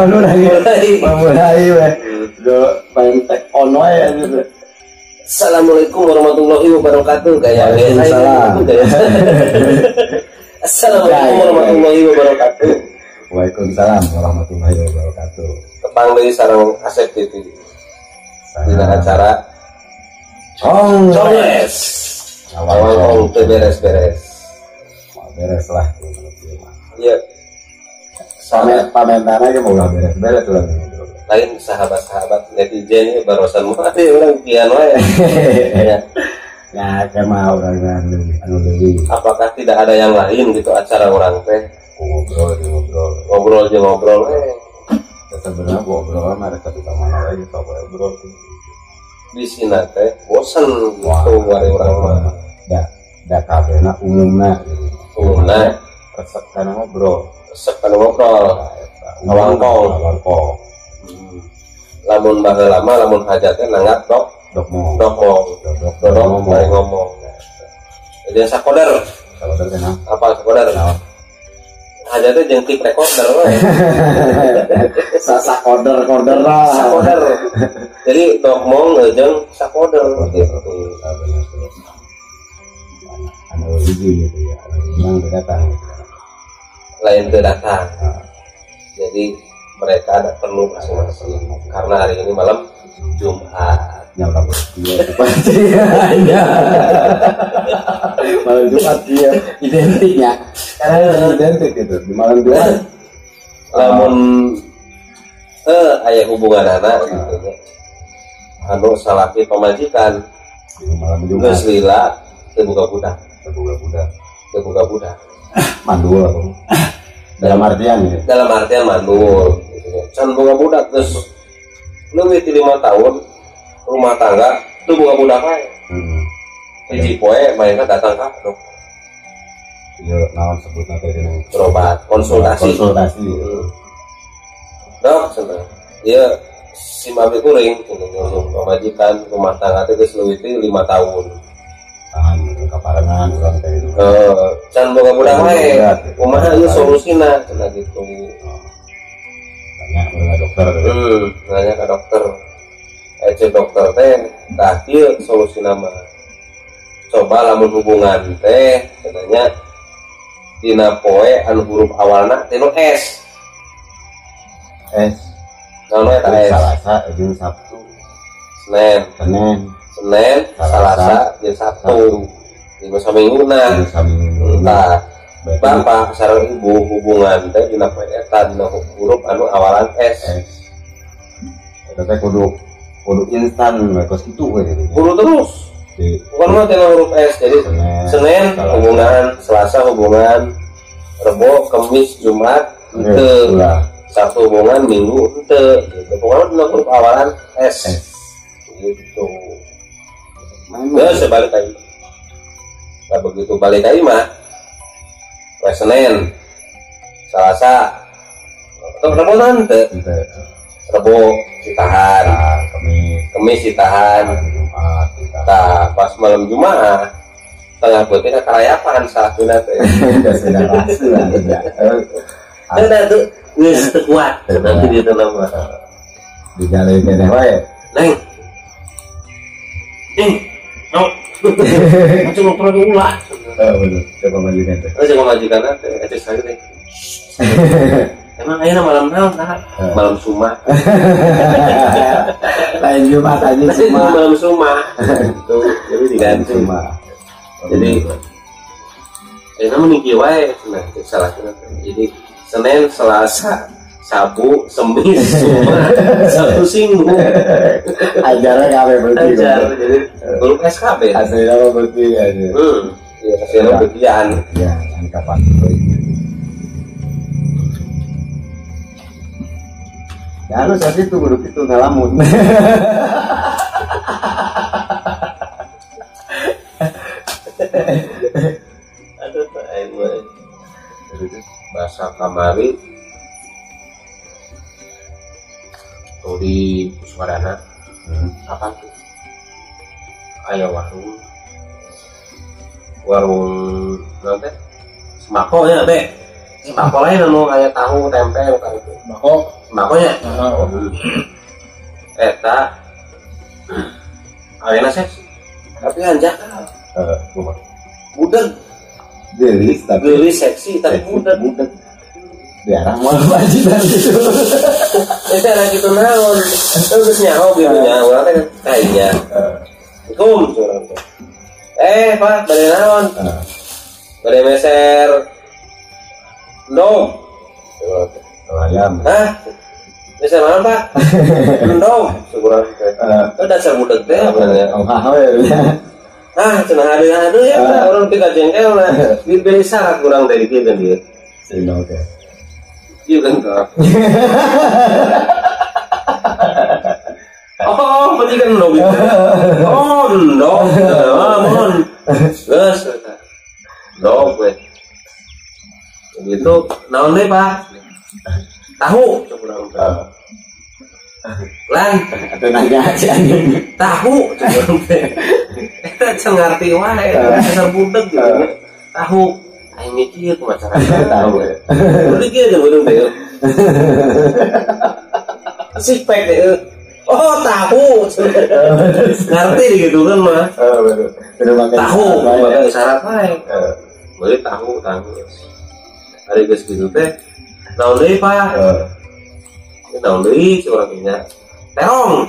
Mulai. Mulai we. Do main take on wae. Assalamualaikum warahmatullahi wabarakatuh. Gaya Waalaikumsalam. Assalamualaikum warahmatullahi wabarakatuh. Waalaikumsalam warahmatullahi wabarakatuh. Tepang deui sareng Asep TV. Dina acara Congres. Cawang teu beres-beres. Beres lah. Iya. Pamentana ge mau beres-beres urang. Lain sahabat-sahabat netizen barusan mah urang kian wae. Ya. Ya kemah urang anu leuwih. Apakah tidak ada yang lain gitu acara urang teh? Ngobrol ngobrol. Ngobrol jeung ngobrol we. Sebenarnya ngobrol mah ada satu mana lagi sok ngobrol. Di sini teh bosen gitu wari urang mah. Da da kabehna umumna gitu. Umumna resep kana ngobrol. Resep kana ngobrol. Ngawangkong, ngawangkong. Lamun baheula mah lamun hajatnya nanggap dok dok dok dok bari ngomong. Jadi sakoder. Sakoder teh naon? Apa sakoder? Hajatnya jeung tip recorder we. Sakoder koder lah. Sakoder. Jadi dokmong jeung sakoder gitu. Anu hiji gitu ya. Anu memang teu datang. Lain teu datang. Jadi mereka ada perlu masing-masing karena hari ini malam Jumat. Ya udah iya ya. Malam Jumat dia identiknya. Karena identik gitu di malam Jumat. Lamun aya hubungan anak gitu. Anu salaki pamajikan di malam Jumat. Geus lila teu boga budak. Teu boga budak. Teu boga budak. Mandul apa? Dalam artian ya? Dalam artian mandul gitu. Can boga budak geus leuwih ti 5 tahun rumah tangga teu boga budak wae. Hiji poe mainna datang ka dokter. Ieu naon sebutna teh dina berobat, konsultasi. Konsultasi. Dok, cenah. Ieu si mami kuring cenah nyuruh pamajikan rumah tangga teh geus leuwih ti 5 tahun. Tahan kaparengan urang teh gitu. Can boga budak wae. Kumaha ieu solusina cenah gitu. Nanya ka dokter. Nanya ka dokter. Cek dokter teh tah kieu solusina mah. Coba lamun hubungan teh cenah dina poe anu huruf awalna tinu S. S. Naon eta S? Salasa jeung Sabtu. Senin. Senin. Senin, Salasa, jeung Sabtu. Dina samingguna. Saminggu. Tah, bapak sareng ibu hubungan teh dina poe eta dina huruf anu awalan S. S. Eta teh kudu instan we kos kitu we gitu. Kudu terus. Bukan mah tina huruf S. Jadi Senin hubungan, Selasa hubungan, Rebo, Kamis, Jumat henteu. Sabtu hubungan, Minggu henteu gitu. Pokoknya dina huruf awalan S. Gitu. Terus sebalik aja. Nah, begitu balik aja mah poe Senin, Selasa, atau Rebo nanti. Rebo ditahan, Kemis ditahan, Jumat ditahan. Nah, pas malam Jumat tengah peuting karayapan salah tuna teh. Udah tuh geus teu kuat nanti di teu mah. Dijalin keneh wae. Neng. Neng. No. Macam ngobrol ulah. Oh, bener. Coba majikan teh. Oh, coba majikan teh, eta sakit teh. Emang ayeuna malam naon tah? Malam Suma. Lain Jumat aja Suma. Malam Suma. Tuh, jadi diganti. Suma. Jadi ayeuna mah kieu wae cenah salah cenah. Jadi Senin, Selasa, Sabu, Semis, Suma, Sabtu, Minggu. Ajarnya kabeh berarti. Ajar. Jadi huruf SKB. Aslinya mah berarti aja. Ya, aslinya berartian. Ya, kan kapan ya lu saat itu kudu kitu ngalamun. Aduh, aing mah. Bahasa kamari tuh di Kuswarana. Apa tuh? Aya warung. Warung naon teh? Sembako nya teh. Sembako lain anu aya tahu tempe bukan itu. Sembako. Sembako nya. Eta awena seksi. Tapi hanjakal. Kumaha? Budeg. Gelis tapi gelis seksi tapi budeg. Budeg. Diarah moal bajikan gitu. Eta lagi gitu naon. Terus nyaho gitu nya urang teh kainya. Assalamualaikum urang teh. Pak, bade naon? Bade meser endog. Ayam. Hah? Meser naon, Pak? Endog. Syukuran teh. Itu dasar budeg teh apa ya? Oh, we. Ah, cenah hade-hade ya, orang tiga jengkel lah. Diberi syarat kurang dari dia kan dia. Sino teh. Iya kan kak. Oh, berarti kan endog gitu. Oh, endog. Ah, mohon. Geus endog we. Begitu naon deui, Pak? Tahu kurang. Lan, atuh nanya si anjing. Tahu kurang teh. Eta can ngarti wae, dasar budeg gitu. Tahu. Aing mikir kumaha carana. Tahu. Beureum kieu jeung beureum teh. Sipek teh. Oh, tahu. Ngerti gitu kan mah. Tahu, pakai isyarat wae. Beli tahu, tahu. Ari geus kitu teh. Naon deui, Pak? Naon deui urang nya. Terong.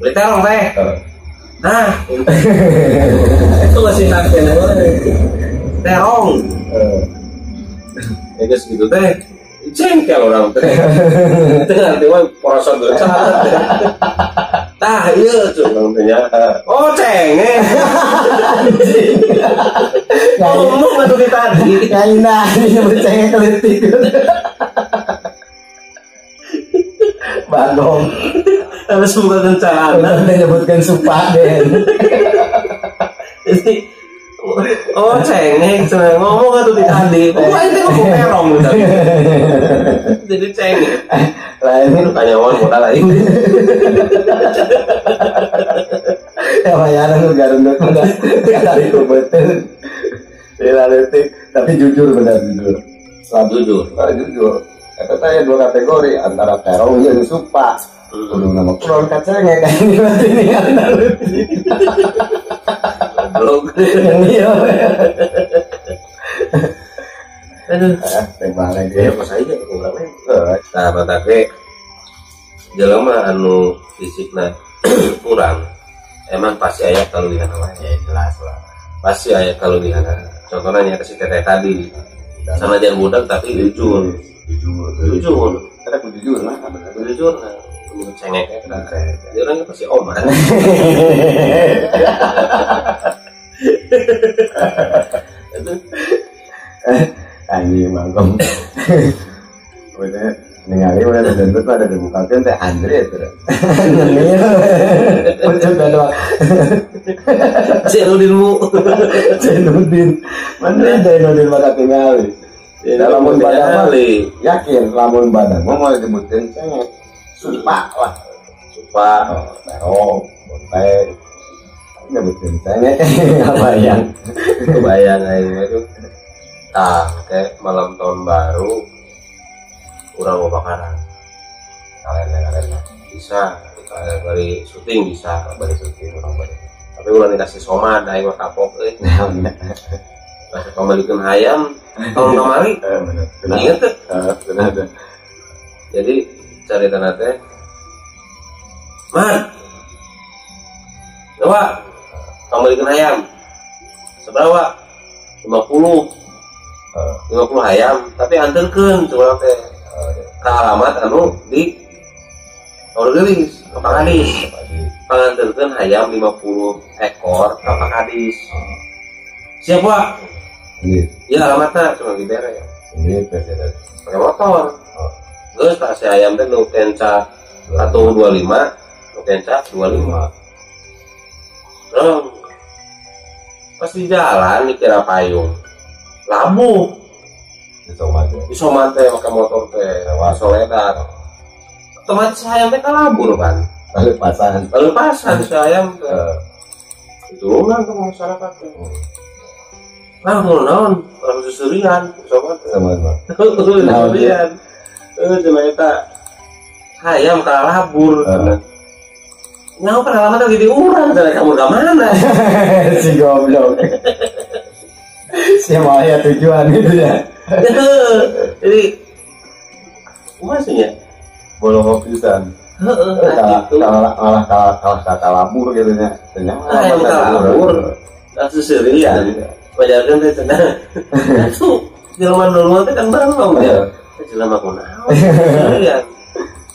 Beli terong teh. Nah, itu masih kakek terong. Ya geus gitu teh. Jengkel orang teh. Teu ngarti we porosot geus. Tah ieu cuy urang teh nya. Oh, cengeng. Ngomong atuh di tadi. Ngaina nyebut cengeng keleutik. Bagong. Harus buka celana. Udah nyebutkan supaden. Jadi oh cengeng, cenah ngomong atuh di tadi. Oh, aing teh ngomong terong gitu. Jadi cengeng. Lain itu kanyawan modal aing. Ya bayaran lu garundut udah kata itu betul. Ya leutik, tapi jujur benar jujur. Jujur. Jujur. Eta teh dua kategori antara terong jeung supa. Kudu nama kurang kacengek kayak ini berarti nih ada leutik. Goblok. Iya. Aduh, teh balik ya pas aja ke urang we. Tah batake jelema anu fisikna kurang. Emang pasti aya kalebihan wae. Ya jelas lah. Pasti aya kalebihan. Contohnya nya si teteh tadi. Sama jangan budak tapi jujur. Jujur. Jujur. Kada ku jujur lah, bener. Jujur lah. Cengek eta. Jadi orangnya pasti oman. Anjing mangkong. Udah ningali udah dendut ada dibukakeun teh Andre teh. Ngemil. Udah doa. Zainuddinmu. Zainuddin. Mana Zainuddin mah katingali. Lamun badan mah yakin lamun badan mah mau disebutkeun cengek. Supa lah. Supa, terong, bonte. Nyebutin cengek kebayang. Kebayang aing itu. Tah, kayak malam tahun baru urang mau bakaran. Kalian bisa, kita bari syuting bisa, bari syuting urang bari. Tapi urang dikasih somad aing mah kapok euy. Kasih pambalikeun hayam tahun kamari. Bener. Ingat teh? Bener. Jadi caritana teh Man. Coba pambalikeun hayam. Sabaraha? 50. 50 hayam, tapi anterkeun coba teh. Ka alamat anu di Haurgeulis, ka Pak Kadis. Panganterkeun hayam 50 ekor ka Pak Kadis. Siap, Pak? Iya. Ya alamatna cuma dibere. Iya, teh. Pakai motor. Geus tah si hayam teh nu kenca 125, nu kenca 25. Rong. Pas di jalan dikira payung. Labuh. Disomat teh pakai motor teh, soledar. Otomatis hayam teh kalabur kan. Lepasan. Lepasan si hayam teh. Ditulungan ke masyarakat teh. Nah, naon, orang susurian, sobat. Sama. Susurian. Cenah eta hayam kalabur cenah. Nyaho kan alamat lagi di urang cenah kamu ka mana? Si goblok. Si mah tujuan itu ya. Jadi maksudnya bolong pisan. Heeh, gitu. Kalah kalah kalabur gitu nya. Ternyata kalabur. Langsung seurian. Pajarkeun teh cenah. Atuh jelema dulu teh kan bareng ya. Jelema kunaon? Seurian.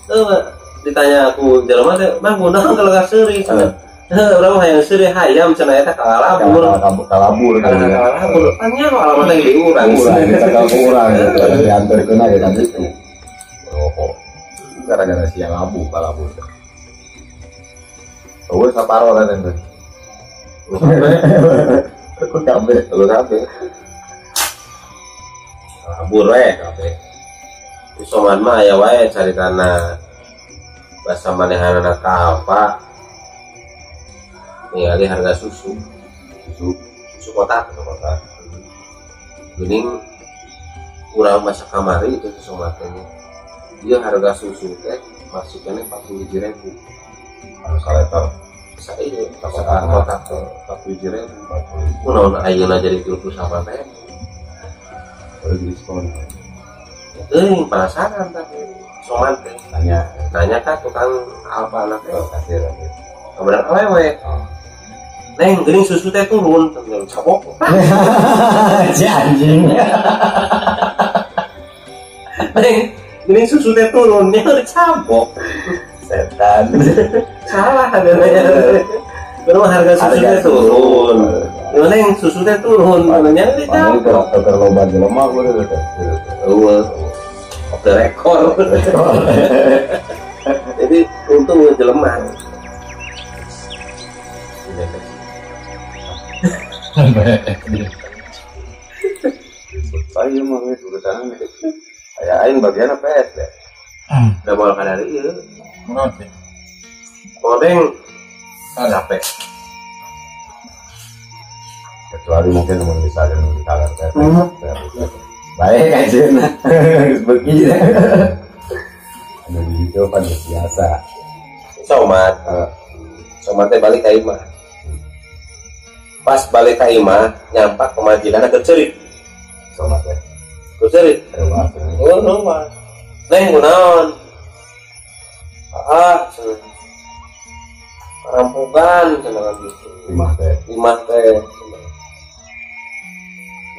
Heuh, ditanya aku jelema teh, "Bang, kunaon kalau ka seuri?" Cenah. Heuh, urang mah hayang seuri hayam cenah eta kalabur. Kalabur. Kalabur. Tanya alamatna di urang. Urang kita ka urang gitu. Diantarkeun ge ka ditu. Oh. Gara-gara sia labu kalabur. Oh, saparo lah teh. Aku kabeh, lu kabeh. Kalabur we kabeh. Soman mah aya wae caritana basa manehanana ka apa. Ningali harga susu. Susu kotak, susu kotak. Geuning urang masa kamari itu susu matanya. Dia harga susu teh masih kena 41.000. Harus liter. Saya kotak teh 41.000. Kunaon ayeuna jadi 38.000. Baru diskon. Teuing penasaran tapi soman teh. Nanya ka tukang Alfa anak teh. Kasir. Kemudian awewe. Neng, geuning susu teh turun, cabok. Si anjing. Neng, geuning susu teh turun, nya dicabok. Setan. Salah harganya. Baru harga susu teh turun. Neng, susu teh turun, nya dicabok. Dokter loba jelema gua teh. Eueuh. Off the record. Jadi untung jelema. Saya mah geus urusan aya aing bagian PS deh. Udah mau ka dari ieu. Kunaon sih? Kodeng capek. Kecuali mungkin mun misalnya mun ditalar teh. Baik aja nah. Geus beuki. Anu di ditu pan biasa. Somat. Somat teh balik ka imah. Pas balik ka imah nyampak pemajikan keur ceurik. Somat teh. Keur ceurik. Oh, rumah. Neng kunaon? Ah, karampokan cenah gitu. Imah teh. Imah teh.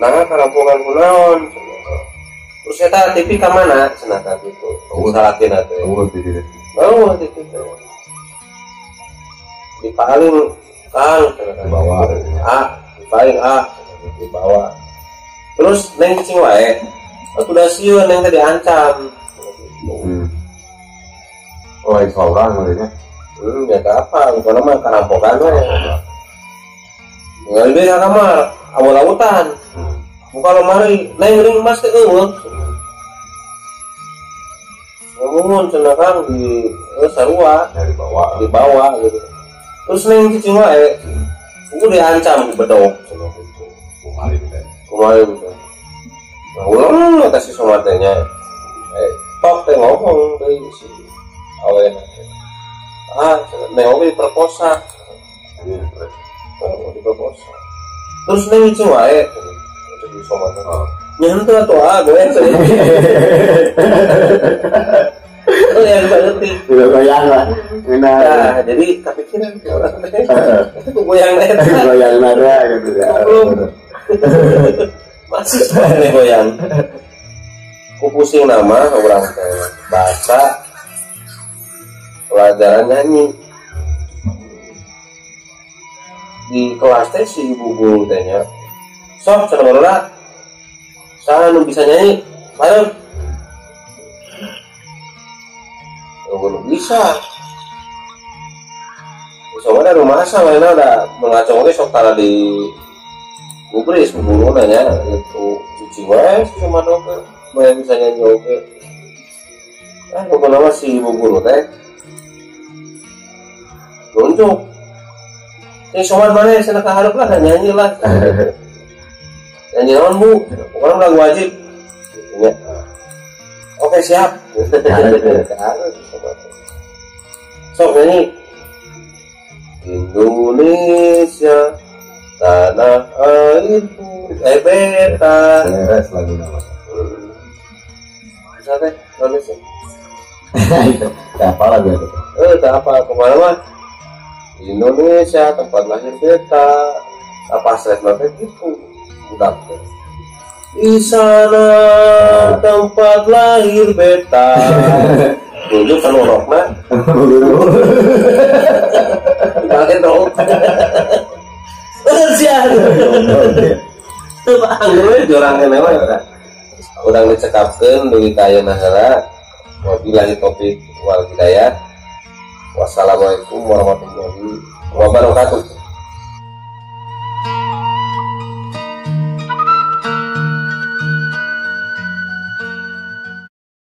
Nah, karampokan kunaon? Terus eta TV ka mana? Cenah ka gitu. Salakina teh. Oh, TV. Oh, TV teh. Di paling Kang di bawah. A, di paling A di bawah. Terus neng cicing wae. Atuh da sieun neng teh diancam. Oh, lain seorang maksudnya. Ya apa, pokoknya mah karampokan we. Ngali deui ka kamar, awal-awutan. Buka lemari, neng ring mas teh eueuh. Ngomong cenah Kang di sarua, dari bawah, dibawa gitu. Terus neng cicing wae. Ku diancam ku bedog cenah gitu. Kumaha teh? Kumaha teh? Nah, ulang eta si somat teh nya. Tok teh ngomong deui si awena teh. Ah, neng oge diperkosa. Oh, diperkosa. Terus neng cicing wae. Cek si somat teh. Nya henteu atuh ah, goyang cenah. Oh, yang berarti udah goyang lah. Nah, jadi kepikiran orang teh. Itu goyang eta. Goyang nada gitu ya. Masih nih goyang. Ku pusing nama orang teh bahasa pelajaran nyanyi. Di kelas teh si ibu guru teh nya. Sok cenah barudak. Saha nu bisa nyanyi? Bareng. Belum bisa. Soalnya rumah asa mainnya udah mengacau oke sok tara di gubris guru nanya itu cuci wae cuma oke main bisa nyanyi oke. Ah pokoknya mah si ibu guru teh nunjuk. Ini soman mana ya sana kaharep lah nyanyi lah. Nyanyi naon bu? Pokoknya lagu wajib. Gitu, ya. Oke siap. Harus. Sok nyanyi. Indonesia tanah airku, eh beta. Beres lagu nama. Bisa teh Indonesia. Itu apa lagu itu? Tak apa kemana mah? Indonesia tempat lahir beta. Apa stres banget gitu budak teh. Di sana tempat lahir beta. Nunjuk kan orokna. Kaget dong. Sia. Teu anggur we jurang keneh we. Urang dicekapkeun dugi ka ayeuna heula. Wabillahi taufik wal hidayah. Wassalamualaikum warahmatullahi wabarakatuh.